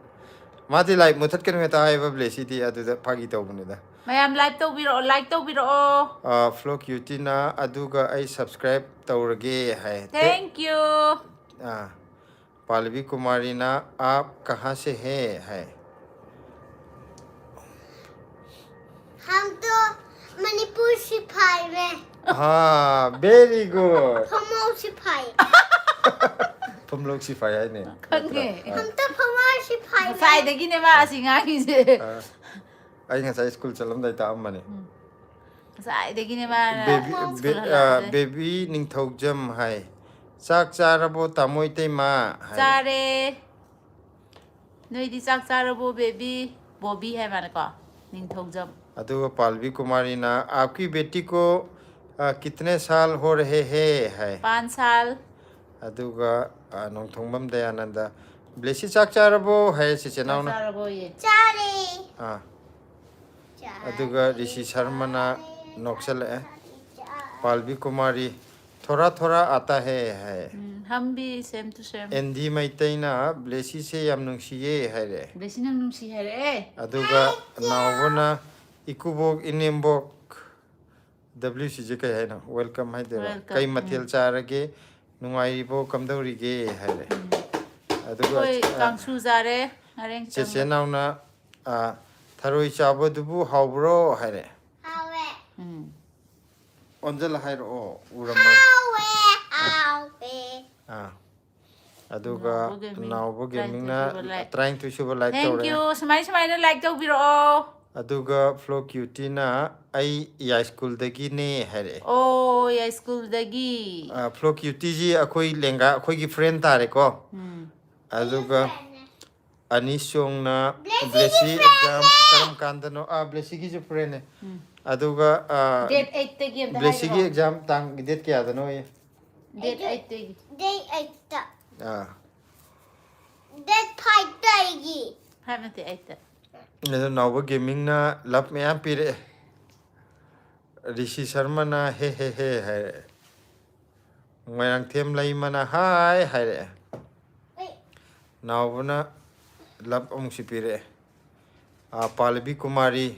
ꯃꯥꯗꯤ live ꯃꯨꯠꯊꯠꯀꯅꯨ ꯍꯦꯛꯇ ꯍꯥꯏꯌꯦꯕ ꯕ꯭ꯂꯦꯁꯤꯗꯤ, ꯑꯗꯨꯗ ꯐꯥꯒꯤ ꯇꯧꯕꯅꯤꯗ꯫ ꯃꯌꯥꯝ like ꯇꯧꯕꯤꯔꯛꯑꯣ, like ꯇꯧꯕꯤꯔꯛꯑꯣ꯫ ꯑ, ꯐ꯭ꯂꯣ ꯀ꯭ꯌꯨꯇꯤꯅ "ꯑꯗꯨꯒ ꯑꯩ subscribe ꯇꯧꯔꯒꯦ" ꯍꯥꯏ꯫ Thank you꯫ ꯑ, ꯄꯥꯜꯂꯕꯤ ꯀꯨꯃꯥꯔꯤꯅ "आप कहाँ से हैं" ꯍꯥꯏ꯫ हम तो मणिपुर सिफाई में। ꯑꯥ, very good꯫ फमो सिफाई। ꯐꯝꯂꯧ ꯁꯤꯐꯥꯏ ꯍꯥꯏꯅꯦ꯫ ꯈꯪꯉꯦ꯫ हम तो फमो सिफाई में। ꯉꯁꯥꯏꯗꯒꯤꯅꯦ ꯃꯥ ꯑꯁꯤ ꯉꯥꯡꯉꯤꯁꯦ꯫ ꯑ, ꯑꯩ ꯉꯁꯥꯏ ꯁ꯭ꯀꯨꯜ ꯆꯠꯂꯝꯗꯥꯏ ꯇꯥꯛꯑꯝꯕꯅꯦ꯫ ꯉꯁꯥꯏꯗꯒꯤꯅꯦ ꯃꯥꯅ ꯕꯦꯕꯤ, ꯁ꯭ꯀꯨꯜ ꯕꯦ-, ꯑ, ꯍꯜꯂꯛꯑꯕꯗꯩ꯫ ꯕꯦꯕꯤ ꯅꯤꯡꯊꯧꯖꯝ ꯍꯥꯏ꯫ "ꯆꯥꯛ ꯆꯥꯔꯕꯣ ꯇꯥꯃꯣ ꯏꯇꯩꯃ?" ꯍꯥꯏ꯫ ꯆꯥꯔꯦ꯫ ꯅꯣꯏꯗꯤ ꯆꯥꯛ ꯆꯥꯔꯕꯣ ꯕꯦꯕꯤ? ꯕꯣꯕꯤ ꯍꯥꯏ ꯃꯥꯅꯀꯣ꯫ ꯅꯤꯡꯊꯧꯖꯝ꯫ ꯑꯗꯨꯒ ꯄꯥꯜꯕꯤ ꯀꯨꯃꯥꯔꯤꯅ "आपकी बेटी को, अ, कितने साल हो रहे हैं" ꯍꯥꯏ꯫ ꯄꯥꯟ ꯁꯥꯜ꯫ ꯑꯗꯨꯒ, ꯑ, ꯅꯣꯡꯊꯣꯡꯕꯝ ꯗꯌꯥꯅꯟꯗ "ꯕ꯭ꯂꯦꯁꯤ ꯆꯥꯛ ꯆꯥꯔꯕꯣ?" ꯍꯥꯏ ꯆꯦꯆꯦ ꯆꯥꯛ ꯅꯥꯎꯅ꯫ ꯆꯥꯔꯕꯣꯌꯦ? चारे। ꯑꯥ꯫ चारे। ꯑꯗꯨꯒ ꯔꯤꯁꯤ ꯁꯔꯃꯅ ꯅꯣꯛꯁꯜꯂꯛꯑꯦ꯫ ꯄꯥꯜꯕꯤ ꯀꯨꯃꯥꯔꯤ ꯊꯣꯔꯥ ꯊꯣꯔꯥ ꯑꯥꯇꯥ ꯍꯦ ꯍꯥꯏ꯫ ꯎꯝ, ꯍꯝꯕꯤ same to same. ꯑꯦꯟꯗꯤ ꯃꯩꯇꯩꯅ ꯕ꯭ꯂꯦꯁꯤꯁꯦ ꯌꯥꯝ ꯅꯨꯡꯁꯤꯌꯦ ꯍꯥꯏꯔꯦ꯫ ꯕ꯭ꯂꯦꯁꯤ ꯅꯪ ꯅꯨꯡꯁꯤ ꯍꯥꯏꯔꯛꯑꯦ꯫ ꯑꯗꯨꯒ ꯅꯥꯎꯕꯅ ꯏꯀꯨꯕꯣꯛ ꯏꯅꯦꯝꯕꯣꯛ, W C ꯁꯦ ꯀꯩ ꯍꯥꯏꯅꯣ? Welcome ꯍꯥꯏꯗꯣꯏꯔꯣ? Welcome, "ꯀꯩ ꯃꯊꯦꯜ ꯎꯝ꯫ ꯆꯥꯔꯒꯦ? ꯅꯨꯡꯉꯥꯏꯔꯤꯕꯣ? ꯀꯝꯗꯧꯔꯤꯒꯦ?" ꯍꯥꯏꯔꯦ꯫ ꯑꯗꯨꯒ ꯑꯩꯈꯣꯏ ꯑ, ꯀꯥꯡꯁꯨ ꯆꯥꯔꯦ ꯉꯔꯦꯡ ꯆꯦꯆꯦ ꯆꯪꯕ꯫ ꯅꯥꯎꯅ, ꯑ, "ꯊꯔꯣꯏ ꯆꯥꯕꯗꯨꯕꯨ ꯍꯥꯎꯕ꯭ꯔꯣ?" ꯍꯥꯏꯔꯦ꯫ ꯍꯥꯎꯋꯦ꯫ ꯎꯝ꯫ ꯑꯣꯟꯖꯜꯂ ꯍꯥꯏꯔꯛꯑꯣ, ꯎꯔꯝꯃꯣꯏ꯫ ꯍꯥꯎꯋꯦ, ꯍꯥꯎꯋꯦ꯫ ꯑꯥ꯫ ꯑꯗꯨꯒ ꯅꯥꯎꯕ Gaming, ꯅꯥꯎꯕ ꯇꯔꯥꯅꯤꯊꯣꯏ ꯒꯦꯃꯤꯡꯅ ꯁꯨꯕ like꯫ ꯇꯔꯥꯅꯤꯊꯣꯏ ꯁꯨꯕ ꯂꯥꯏꯛ Thank ꯇꯧꯔꯦ꯫ You. ꯁꯨꯃꯥꯏ ꯁꯨꯃꯥꯏꯅ ꯂꯥꯏꯛ ꯇꯧꯕꯤꯔꯛꯑꯣ꯫ ꯑꯗꯨꯒ ꯐ꯭ꯂꯣ ꯀ꯭ꯌꯨꯇꯤꯅ "ꯑꯩ ꯌꯥꯏꯁ꯭ꯀꯨꯜꯗꯒꯤꯅꯦ" ꯍꯥꯏꯔꯛꯑꯦ꯫ ꯑꯣ, ꯌꯥꯏꯁ꯭ꯀꯨꯜꯗꯒꯤ꯫ ꯑ, ꯐ꯭ꯂꯣ ꯀ꯭ꯌꯨꯇꯤꯁꯤ ꯑꯩꯈꯣꯏ ꯂꯦꯡꯒꯥ, ꯑꯩꯈꯣꯏꯒꯤ ꯐ꯭ꯔꯦꯟ ꯇꯥꯔꯦꯀꯣ꯫ ꯎꯝ꯫ ꯑꯗꯨꯒ ꯐ꯭ꯔꯦꯟꯅꯦ꯫ ꯑꯅꯤꯁꯣꯡꯅ ꯕ꯭ꯂꯦꯁꯤꯒꯤ ꯕ꯭ꯂꯦꯁꯤ ꯐ꯭ꯔꯦꯟꯅꯦ꯫ ꯑꯦꯛꯖꯥꯝ ꯀꯔꯝ ꯀꯥꯟꯗꯅꯣ? ꯑꯥ, ꯕ꯭ꯂꯦꯁꯤꯒꯤꯁꯨ ꯐ꯭ꯔꯦꯟꯅꯦ꯫ ꯎꯝ꯫ ꯑꯗꯨꯒ, ꯑ, Date eight ꯇꯒꯤ ꯑꯝꯇ ꯕ꯭ꯂꯦꯁꯤꯒꯤ ꯍꯥꯏꯔꯛꯑꯣ꯫ ꯑꯦꯛꯖꯥꯝ ꯇꯥꯡ, ꯗꯦꯠ ꯀꯌꯥꯗꯅꯣ? Date eight ꯇꯒꯤ꯫ Date eight ꯇ꯫ ꯑꯥ꯫ Date five ꯇꯒꯤ꯫ Five ꯅꯠꯇꯦ, eight ꯇ꯫ ꯑꯗꯣ ꯅꯥꯎꯕ ꯒꯦꯃꯤꯡꯅ ꯂꯞ ꯃꯌꯥꯝ ꯄꯤꯔꯛꯑꯦ꯫ ꯔꯤꯁꯤ ꯁꯔꯃꯅ "ꯍꯦ ꯍꯦ ꯍꯦ" ꯍꯥꯏꯔꯛꯑꯦ꯫ ꯃꯣꯏꯔꯥꯡꯊꯦꯝ ꯂꯩꯃꯅ "ꯍꯥꯏ" ꯍꯥꯏꯔꯛꯑꯦ꯫ ꯑꯩ ꯅꯥꯎꯕꯅ ꯂꯞ ꯑꯃꯨꯛꯁꯨ ꯄꯤꯔꯛꯑꯦ꯫ ꯑꯥ, ꯄꯥꯜꯂꯕꯤ ꯀꯨꯃꯥꯔꯤ,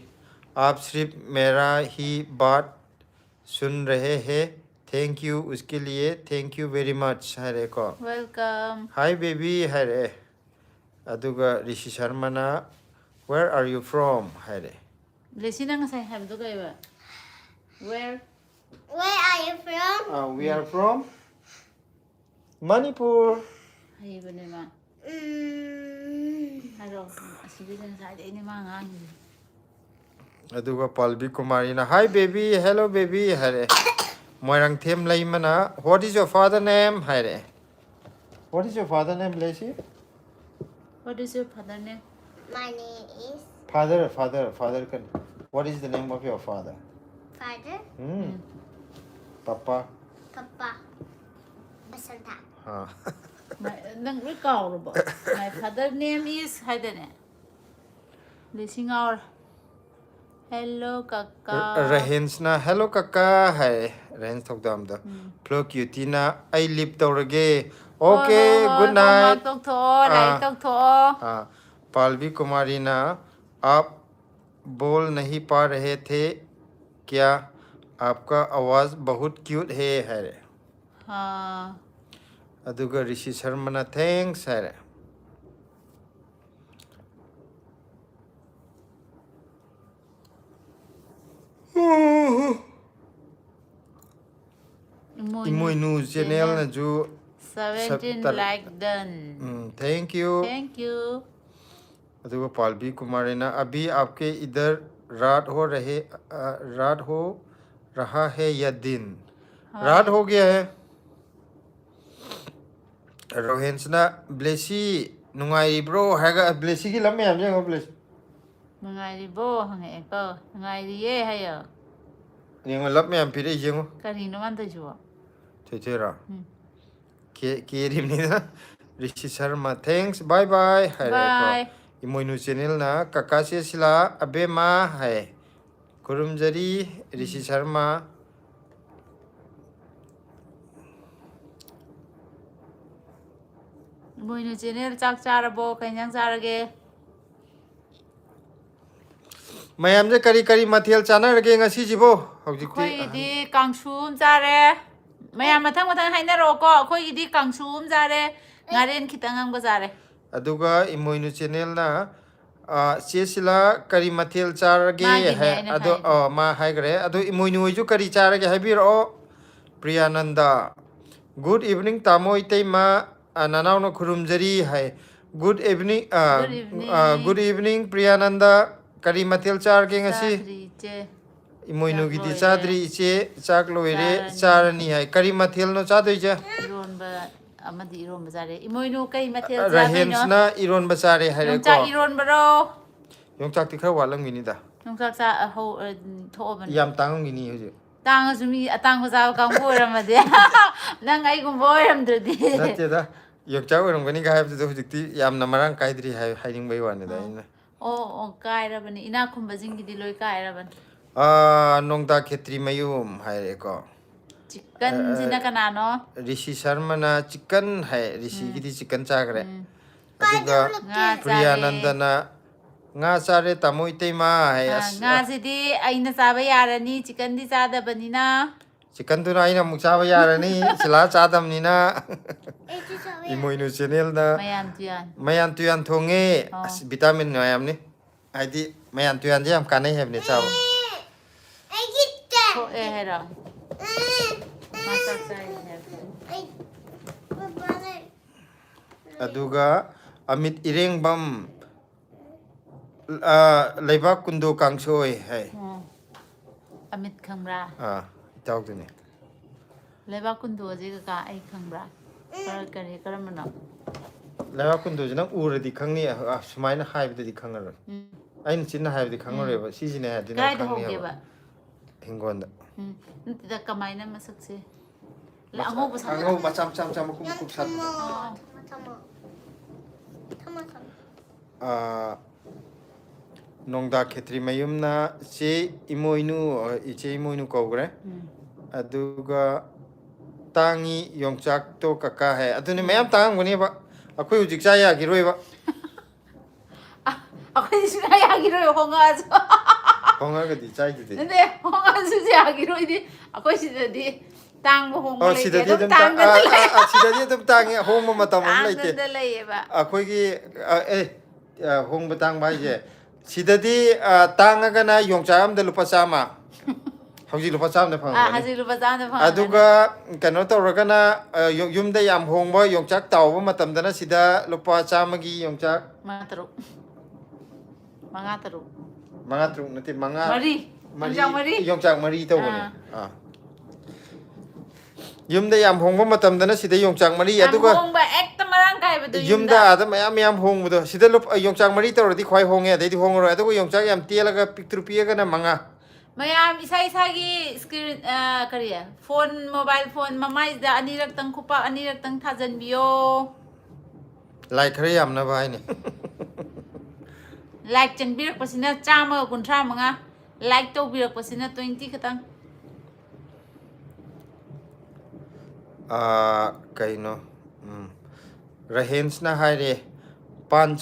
"आप सिर्फ मेरा ही बात सुन रहे हैं, thank you, उसके लिए thank you very much" ꯍꯥꯏꯔꯛꯑꯦꯀꯣ꯫ Welcome. "Hi baby" ꯍꯥꯏꯔꯛꯑꯦ꯫ ꯑꯗꯨꯒ ꯔꯤꯁꯤ ꯁꯔꯃꯅ "Where are you from?" ꯍꯥꯏꯔꯛꯑꯦ꯫ ꯕ꯭ꯂꯦꯁꯤꯅ ꯉꯁꯥꯏ ꯍꯥꯏꯕꯗꯣ ꯀꯩꯕ? Where? Where are you from? Ah, "We are from Manipur." ꯍꯩꯕꯅꯦ ꯃꯥ꯫ ꯎꯝ꯫ ꯍꯥꯏꯔꯣ꯫ ꯑꯁꯤꯒꯤꯁꯦ ꯉꯁꯥꯏꯗꯩꯅꯦ ꯃꯥ ꯉꯥꯡꯉꯤꯁꯦ꯫ ꯑꯗꯨꯒ ꯄꯥꯜꯕꯤ ꯀꯨꯃꯥꯔꯤꯅ "Hi baby, hello baby" ꯍꯥꯏꯔꯛꯑꯦ꯫ ꯃꯣꯏꯔꯥꯡꯊꯦꯝ ꯂꯩꯃꯅ "What is your father name?" ꯍꯥꯏꯔꯛꯑꯦ꯫ "What is your father name, ꯕ꯭ꯂꯦꯁꯤ?" What is your father name? My name is Father, father, father ꯀꯩꯅꯣ? "What is the name of your father?" Father, um. Papa. Papa, Basant. Ah. My, ꯅꯪ ꯂꯣꯏ ꯀꯥꯎꯔꯕꯣ? My father name is ꯍꯥꯏꯗꯅꯦ꯫ ꯕ꯭ꯂꯦꯁꯤ ꯉꯥꯎꯔꯦ꯫ Hello ꯀꯀꯥ꯫ ꯔꯍꯦꯟꯁꯅ "Hello ꯀꯀꯥ" ꯍꯥꯏ, ꯔꯍꯦꯟꯁ ꯊꯧꯗꯥꯝꯗ꯫ ꯎꯝ. Flow ꯀ꯭ꯌꯨꯇꯤꯅ "I leave ꯇꯧꯔꯒꯦ꯫ ꯍꯣꯏ, Okay, ꯍꯣꯏ, ꯍꯣꯏ, good night꯫ Homework ꯇꯧꯊꯣꯛꯑꯣ, ꯂꯥꯏꯔꯤꯛ ꯑꯥ꯫ ꯇꯧꯊꯣꯛꯑꯣ꯫ ꯑꯥ, ꯄꯥꯜꯕꯤ ꯀꯨꯃꯥꯔꯤꯅ "आप बोल नहीं पा रहे थे क्या? आपका आवाज़ बहुत क्यूट है" ꯍꯥꯏꯔꯦ꯫ ꯑꯥ꯫ ꯑꯗꯨꯒ ꯔꯤꯁꯤ ꯁꯔꯃꯅ "Thanks" ꯍꯥꯏꯔꯦ꯫ ꯏꯃꯣꯏꯅꯨ ꯏꯃꯣꯏꯅꯨ channel ꯆꯦꯅꯦꯜꯅꯁꯨ seventeen ꯇꯔ- like done. Um, thank you. Thank you. ꯑꯗꯨꯒ ꯄꯥꯜꯕꯤ ꯀꯨꯃꯥꯔꯤꯅ "अभी आपके इधर रात हो रहे, अ, रात हो रहा है या दिन?" हाँ। रात हो गया है꯫ ꯔꯣꯍꯦꯟꯁꯅ "ꯕ꯭ꯂꯦꯁꯤ ꯅꯨꯡꯉꯥꯏꯔꯤꯕ꯭ꯔꯣ?" ꯍꯥꯏꯔꯒ, ꯕ꯭ꯂꯦꯁꯤꯒꯤ ꯂꯞ ꯃꯌꯥꯝꯁꯦ ꯌꯦꯡꯉꯣ, ꯕ꯭ꯂꯦꯁꯤ꯫ ꯅꯨꯡꯉꯥꯏꯔꯤꯕꯣ ꯍꯪꯉꯛꯑꯦꯀꯣ꯫ ꯅꯨꯡꯉꯥꯏꯔꯤꯌꯦ ꯍꯥꯏꯌꯣ꯫ ꯌꯦꯡꯉꯣ, ꯂꯞ ꯃꯌꯥꯝ ꯄꯤꯔꯛꯏꯁꯦ ꯌꯦꯡꯉꯣ꯫ ꯀꯔꯤꯅꯣ ꯃꯥꯅ ꯇꯧꯔꯤꯁꯤꯕꯣ? ꯊꯣꯏꯊꯣꯏꯔꯣ? ꯎꯝ꯫ ꯀꯦ-, ꯀꯦꯔꯤꯕꯅꯤꯗ꯫ ꯔꯤꯁꯤ Sharma, "Thanks, bye bye" ꯍꯥꯏꯔꯦꯀꯣ꯫ Bye. ꯏꯃꯣꯏꯅꯨ ꯆꯦꯅꯦꯜꯅ "ꯀꯀꯥ ꯆꯦꯁꯤꯂꯥ ꯑꯕꯦꯝꯃ" ꯍꯥꯏ꯫ ꯈꯨꯔꯨꯝꯖꯔꯤ, ꯔꯤꯁꯤ ꯁꯔꯃ꯫ ꯏꯃꯣꯏꯅꯨ ꯆꯦꯅꯦꯜ ꯆꯥꯛ ꯆꯥꯔꯕꯣ? ꯀꯩ ꯏꯟꯖꯥꯡ ꯆꯥꯔꯒꯦ? ꯃꯌꯥꯝꯁꯦ ꯀꯔꯤ ꯀꯔꯤ ꯃꯊꯦꯜ ꯆꯥꯅꯔꯒꯦ ꯉꯁꯤꯁꯤꯕꯣ? ꯍꯧꯖꯤꯛꯇꯤ ꯑꯩꯈꯣꯏꯒꯤꯗꯤ ꯀꯥꯡꯁꯨ ꯑꯃ ꯆꯥꯔꯦ꯫ ꯃꯌꯥꯝ ꯃꯊꯪ ꯃꯊꯪ ꯍꯥꯏꯅꯔꯛꯑꯣꯀꯣ꯫ ꯑꯩꯈꯣꯏꯒꯤꯗꯤ ꯀꯥꯡꯁꯨ ꯑꯃ ꯆꯥꯔꯦ, ꯉꯥꯔꯦꯟ ꯈꯤꯇꯪ ꯑꯃꯒ ꯆꯥꯔꯦ꯫ ꯑꯗꯨꯒ ꯏꯃꯣꯏꯅꯨ ꯆꯦꯅꯦꯜꯅ, ꯑ, "ꯆꯦ ꯁꯤꯂꯥ ꯀꯔꯤ ꯃꯊꯦꯜ ꯆꯥꯔꯒꯦ?" ꯃꯥꯒꯤꯅꯦ ꯍꯥꯏ-, ꯑꯩꯅ ꯑꯗꯣ, ꯍꯥꯏꯗꯣ꯫ ꯑ, ꯃꯥ ꯍꯥꯏꯈ꯭ꯔꯦ꯫ ꯑꯗꯣ ꯏꯃꯣꯏꯅꯨ ꯍꯣꯏꯁꯨ ꯀꯔꯤ ꯆꯥꯔꯒꯦ ꯍꯥꯏꯕꯤꯔꯛꯑꯣ꯫ ꯄ꯭ꯔꯤꯌꯥꯅꯟꯗ, "Good evening ꯇꯥꯃꯣ ꯏꯇꯩꯃ, ꯑ, ꯅꯅꯥꯎꯅ ꯈꯨꯔꯨꯝꯖꯔꯤ" ꯍꯥꯏ꯫ "Good evening, ꯑ, Good evening. ꯑ, good evening ꯄ꯭ꯔꯤꯌꯥꯅꯟꯗ, ꯀꯔꯤ ꯃꯊꯦꯜ ꯆꯥꯔꯒꯦ ꯉꯁꯤ?" ꯆꯥꯗ꯭ꯔꯤ ꯏꯆꯦ꯫ ꯏꯃꯣꯏꯅꯨꯒꯤꯗꯤ ꯆꯥꯛ ꯂꯣꯏꯔꯦ꯫ ꯆꯥꯗ꯭ꯔꯤ ꯏꯆꯦ, ꯆꯥꯛ ꯂꯣꯏꯔꯦ, ꯆꯥꯔꯅꯤ꯫ ꯆꯥꯔꯅꯤ ꯍꯥꯏ꯫ ꯀꯔꯤ ꯃꯊꯦꯜꯅꯣ ꯆꯥꯗꯣꯏꯁꯦ? ꯏꯔꯣꯟꯕ ꯑꯃꯗꯤ ꯏꯔꯣꯟꯕ ꯆꯥꯔꯦ꯫ ꯏꯃꯣꯏꯅꯨ ꯀꯩ ꯃꯊꯦꯜ ꯆꯥꯗꯣꯏꯅꯣ? ꯔꯍꯦꯟꯁꯅ ꯏꯔꯣꯟꯕ ꯆꯥꯔꯦ ꯍꯥꯏꯔꯦꯀꯣ꯫ ꯌꯣꯡꯆꯥꯛ ꯏꯔꯣꯟꯕꯔꯣ? ꯌꯣꯡꯆꯥꯛꯇꯤ ꯈꯔ ꯋꯥꯠꯂꯝꯒꯤꯅꯤꯗ꯫ ꯌꯣꯡꯆꯥꯛ ꯆꯥ-, ꯑ, ꯍꯧ-, ꯑ, ꯊꯣꯛꯑꯕꯅꯦ꯫ ꯌꯥꯝ ꯇꯥꯡꯉꯝꯒꯤꯅꯤ ꯍꯧꯖꯤꯛ꯫ ꯇꯥꯡꯉꯁꯨ ꯃꯤ ꯑꯇꯥꯡꯕ ꯆꯥꯕ ꯀꯥꯡꯕꯨ ꯑꯣꯏꯔꯝꯃꯗꯤ꯫ ꯅꯪ ꯑꯩꯒꯨꯝꯕ ꯑꯣꯏꯔꯝꯗ꯭ꯔꯗꯤ꯫ ꯅꯠꯇꯦꯗ, ꯌꯣꯡꯆꯥꯛ ꯑꯣꯏꯔꯝꯒꯅꯤꯒ ꯍꯥꯏꯕꯗꯨꯗ ꯍꯧꯖꯤꯛꯇꯤ ꯌꯥꯝꯅ ꯃꯔꯥꯡ ꯀꯥꯏꯗ꯭ꯔꯤ ꯍꯥꯏ-, ꯍꯥꯏꯅꯤꯡꯕꯒꯤ ꯋꯥꯅꯤꯗ ꯑꯥ꯫ ꯑꯩꯅ꯫ ꯑꯣ, ꯑꯣ, ꯀꯥꯏꯔꯕꯅꯤ꯫ ꯏꯅꯥꯛ ꯈꯨꯟꯕꯁꯤꯡꯒꯤꯗꯤ ꯂꯣꯏ ꯀꯥꯏꯔꯕꯅꯤ꯫ ꯑꯥ, ꯅꯣꯡꯗꯥ ꯈꯦꯇ꯭ꯔꯤꯃꯌꯨꯝ ꯍꯥꯏꯔꯦꯀꯣ꯫ ꯆꯤꯛꯀꯟꯁꯤꯅ ꯀꯅꯥꯅꯣ? ꯔꯤꯁꯤ ꯁꯔꯃꯅ ꯆꯤꯛꯀꯟ ꯍꯥꯏ, ꯔꯤꯁꯤꯒꯤꯗꯤ ꯆꯤꯛꯀꯟ ꯆꯥꯈ꯭ꯔꯦ꯫ ꯎꯝ꯫ ꯑꯗꯨꯒ ꯉꯥ ꯆꯥꯔꯦ꯫ ꯄ꯭ꯔꯤꯌꯥꯅꯟꯗꯅ ꯉꯥ ꯆꯥꯔꯦ ꯇꯥꯃꯣ ꯏꯇꯩꯃ ꯍꯥꯏ꯫ ꯑꯥ, ꯑꯁ, ꯉꯥꯁꯤꯗꯤ ꯑꯩꯅ ꯆꯥꯕ ꯌꯥꯔꯅꯤ, ꯆꯤꯛꯀꯟꯗꯤ ꯆꯥꯗꯕꯅꯤꯅ꯫ ꯆꯤꯛꯀꯟꯗꯨꯅ ꯑꯩꯅ ꯑꯃꯨꯛ ꯆꯥꯕ ꯌꯥꯔꯅꯤ, ꯁꯤꯂꯥ ꯆꯥꯗꯕꯅꯤꯅ꯫ ꯑꯩꯁꯨ ꯆꯥꯕ ꯏꯃꯣꯏꯅꯨ ꯆꯦꯅꯦꯜꯗ ꯃꯌꯥꯟ ꯇꯨꯌꯥꯟ꯫ ꯃꯌꯥꯟ ꯇꯨꯌꯥꯟ ꯊꯣꯡꯉꯦ꯫ ꯑꯣ꯫ ꯑꯁ, ꯚꯤꯇꯥꯃꯤꯟ ꯃꯌꯥꯝꯅꯤ꯫ ꯍꯥꯏꯗꯤ ꯃꯌꯥꯟ ꯇꯨꯌꯥꯟꯁꯦ ꯌꯥꯝ ꯀꯥꯟꯅꯩ ꯍꯥꯏꯕꯅꯤ ꯆꯥꯕ꯫ ꯑꯩꯒꯤ ꯇꯦ꯫ ꯊꯣꯛꯑꯦ ꯍꯥꯏꯔꯣ? ꯃꯥ ꯆꯥꯛ ꯆꯥꯏ ꯍꯥꯏꯕ꯫ ꯑꯩ ꯕꯕꯥꯅ ꯑꯗꯨꯒ ꯑꯃꯤꯠ ꯏꯔꯦꯡꯕꯝ, ꯑ, ꯂꯩꯕꯥꯛ ꯀꯨꯟꯗꯣ ꯀꯥꯡꯁꯣꯏ ꯍꯥꯏ꯫ ꯑꯣ꯫ ꯑꯃꯤꯠ ꯈꯪꯕ꯭ꯔꯥ? ꯑꯥ, ꯏꯇꯥꯎꯗꯨꯅꯤ꯫ ꯂꯩꯕꯥꯛ ꯀꯨꯟꯗꯣꯁꯦ ꯀꯀꯥ ꯑꯩ ꯈꯪꯕ꯭ꯔꯥ? ꯀꯔ-, ꯀꯔꯤ, ꯀꯔꯝꯕꯅꯣ? ꯂꯩꯕꯥꯛ ꯀꯨꯟꯗꯣꯁꯦ ꯅꯪ ꯎꯔꯗꯤ ꯈꯪꯅꯤ, ꯑ, ꯁꯨꯃꯥꯏꯅ ꯍꯥꯏꯕꯗꯗꯤ ꯈꯪꯉꯔꯣꯏ꯫ ꯎꯝ. ꯑꯩꯅ ꯆꯤꯟꯅ ꯍꯥꯏꯕꯗꯤ ꯈꯪꯉꯔꯣꯏꯕ꯫ ꯁꯤꯁꯤꯅꯦ ꯍꯥꯏꯔꯗꯤ ꯅꯪ ꯀꯗꯥꯏꯗ ꯈꯪꯅꯤ ꯍꯧꯒꯦꯕ? ꯍꯥꯏꯕ꯫ ꯍꯤꯡꯒꯣꯟꯗ꯫ ꯎꯝ. ꯅꯠꯇꯦꯗ, ꯀꯃꯥꯏꯅ ꯃꯁꯛꯁꯦ? ꯃꯆꯥ-, ꯑꯉꯧꯕ ꯁꯥ-, ꯑꯉꯧꯕ ꯃꯆꯥ ꯃꯆꯥ ꯃꯆꯥ ꯃꯀꯨꯞ ꯃꯀꯨꯞ ꯁꯥꯠꯄꯗꯣ꯫ ꯊꯝꯃꯣ ꯊꯝꯃꯣ ꯊꯝꯃꯣ ꯊꯝꯃꯣ ꯊꯝꯃꯣ ꯑꯥ, ꯅꯣꯡꯗꯥ ꯈꯦꯇ꯭ꯔꯤꯃꯌꯨꯝꯅ ꯆꯦ ꯏꯃꯣꯏꯅꯨ, ꯑ, ꯏꯆꯦ ꯏꯃꯣꯏꯅꯨ ꯀꯧꯈ꯭ꯔꯦ꯫ ꯎꯝ. ꯑꯗꯨꯒ ꯇꯥꯡꯉꯤ ꯌꯣꯡꯆꯥꯛꯇꯣ ꯀꯀꯥ ꯍꯥꯏ꯫ ꯑꯗꯨꯅꯤ, ꯃꯌꯥꯝ ꯇꯥꯡꯉꯝꯒꯅꯦꯕ꯫ ꯑꯩꯈꯣꯏ ꯍꯧꯖꯤꯛ ꯆꯥ ꯌꯥꯈꯤꯔꯣꯏꯕ꯫ ꯑ, ꯑꯩꯈꯣꯏꯗꯤ ꯁꯨꯡꯌꯥ ꯌꯥꯈꯤꯔꯣꯏ, ꯍꯣꯡꯉꯛꯑꯁꯨ꯫ ꯍꯣꯡꯉꯒꯗꯤ ꯆꯥꯏꯗꯨꯗꯤ꯫ ꯅꯠꯇꯦ, ꯍꯣꯡꯉꯛꯑꯁꯨ ꯌꯥꯈꯤꯔꯣꯏꯗꯤ꯫ ꯑꯩꯈꯣꯏ ꯁꯤꯗꯗꯤ ꯇꯥꯡꯕ ꯍꯣꯡꯕ ꯑꯣ, ꯂꯩꯇꯦ, ꯁꯤꯗꯗꯤ ꯑꯗꯨꯝ ꯑꯗꯨꯝ ꯇꯥ-, ꯇꯥꯡꯗꯅ ꯑꯥ, ꯂꯩ꯫ ꯑꯥ, ꯑꯥ, ꯁꯤꯗꯗꯤ ꯑꯗꯨꯝ ꯇꯥꯡꯉꯤ, ꯑꯍꯣꯡꯕ ꯃꯇꯝ ꯑꯃ ꯂꯩꯇꯦ꯫ ꯇꯥꯡꯗꯅ ꯂꯩꯌꯦꯕ꯫ ꯑꯩꯈꯣꯏꯒꯤ, ꯑ, ꯑꯦ, ꯑ, ꯍꯣꯡꯕ ꯇꯥꯡꯕ ꯍꯥꯏꯁꯦ, ꯁꯤꯗꯗꯤ, ꯑ, ꯇꯥꯡꯉꯒꯅ ꯌꯣꯡꯆꯥꯛ ꯑꯃꯗ ꯂꯨꯄꯥ ꯆꯥꯝꯃ꯫ ꯍꯧꯖꯤꯛ ꯂꯨꯄꯥ ꯆꯥꯝꯃꯗ ꯑꯥ, ꯐꯪꯉꯝꯒꯅꯤ꯫ ꯍꯧꯖꯤꯛ ꯂꯨꯄꯥ ꯆꯥꯝꯃꯗ ꯐꯪꯉꯝꯒꯅꯤ꯫ ꯑꯗꯨꯒ ꯀꯩꯅꯣ ꯇꯧꯔꯒꯅ, ꯑ, ꯌꯨ-, ꯌꯨꯝꯗ ꯌꯥꯝ ꯍꯣꯡꯕ ꯌꯣꯡꯆꯥꯛ ꯇꯥꯎꯕ ꯃꯇꯝꯗꯅ ꯁꯤꯗ ꯂꯨꯄꯥ ꯆꯥꯝꯃꯒꯤ ꯌꯣꯡꯆꯥꯛ꯫ ꯃꯉꯥ ꯇꯔꯨꯛ꯫ ꯃꯉꯥ ꯇꯔꯨꯛ꯫ ꯃꯉꯥ ꯇꯔꯨꯛ ꯅꯠꯇꯦ, ꯃꯉꯥ, ꯃꯔꯤ꯫ ꯃꯔꯤ, ꯌꯣꯡꯆꯥꯛ ꯃꯔꯤ? ꯌꯣꯡꯆꯥꯛ ꯃꯔꯤ ꯇꯧꯕꯅꯦ꯫ ꯑꯥ꯫ ꯑꯥ꯫ ꯌꯨꯝꯗ ꯌꯥꯝ ꯍꯣꯡꯕ ꯃꯇꯝꯗꯅ ꯁꯤꯗ ꯌꯣꯡꯆꯥꯛ ꯃꯔꯤ, ꯌꯥꯝ ꯑꯗꯨꯒ ꯍꯣꯡꯕ, ꯍꯦꯛꯇ ꯃꯔꯥꯡ ꯀꯥꯏꯕꯗꯣ ꯌꯨꯝꯗ ꯌꯨꯝꯗ꯫ ꯑꯥꯗ ꯃꯌꯥꯝ ꯃꯌꯥꯝ ꯍꯣꯡꯕꯗꯣ, ꯁꯤꯗ ꯂꯨꯄꯥ, ꯌꯣꯡꯆꯥꯛ ꯃꯔꯤ ꯇꯧꯔꯗꯤ ꯈ꯭ꯋꯥꯏ ꯍꯣꯡꯉꯦ, ꯑꯗꯩꯗꯤ ꯍꯣꯡꯉꯔꯣꯏ꯫ ꯑꯗꯨꯒ ꯌꯣꯡꯆꯥꯛ ꯌꯥꯝ ꯇꯦꯜꯂꯒ ꯄꯤꯛꯇ꯭ꯔꯨ ꯄꯤꯛꯑꯒꯅ ꯃꯉꯥ꯫ ꯃꯌꯥꯝ ꯏꯁꯥ ꯏꯁꯥꯒꯤ screen, ꯑ, ꯀꯔꯤ, phone, mobile phone ꯃꯃꯥꯏꯁꯤꯗ ꯑꯅꯤꯔꯛꯇꯪ, ꯈꯨꯄꯥꯛ ꯑꯅꯤꯔꯛꯇꯪ ꯊꯥꯖꯟꯕꯤꯌꯣ꯫ ꯂꯥꯏꯛ ꯈꯔ ꯌꯥꯝꯅꯕ ꯍꯥꯏꯅꯤ꯫ Like ꯆꯪꯕꯤꯔꯛꯄꯁꯤꯅ ꯆꯥꯝꯃꯒ ꯀꯨꯟꯊ꯭ꯔꯥ ꯃꯉꯥ, like ꯇꯧꯕꯤꯔꯛꯄꯁꯤꯅ twenty ꯈꯛꯇꯪ꯫ ꯑꯥ, ꯀꯩꯅꯣ, ꯎꯝ, ꯔꯍꯦꯟꯁꯅ ꯍꯥꯏꯔꯦ, ꯄꯥꯟ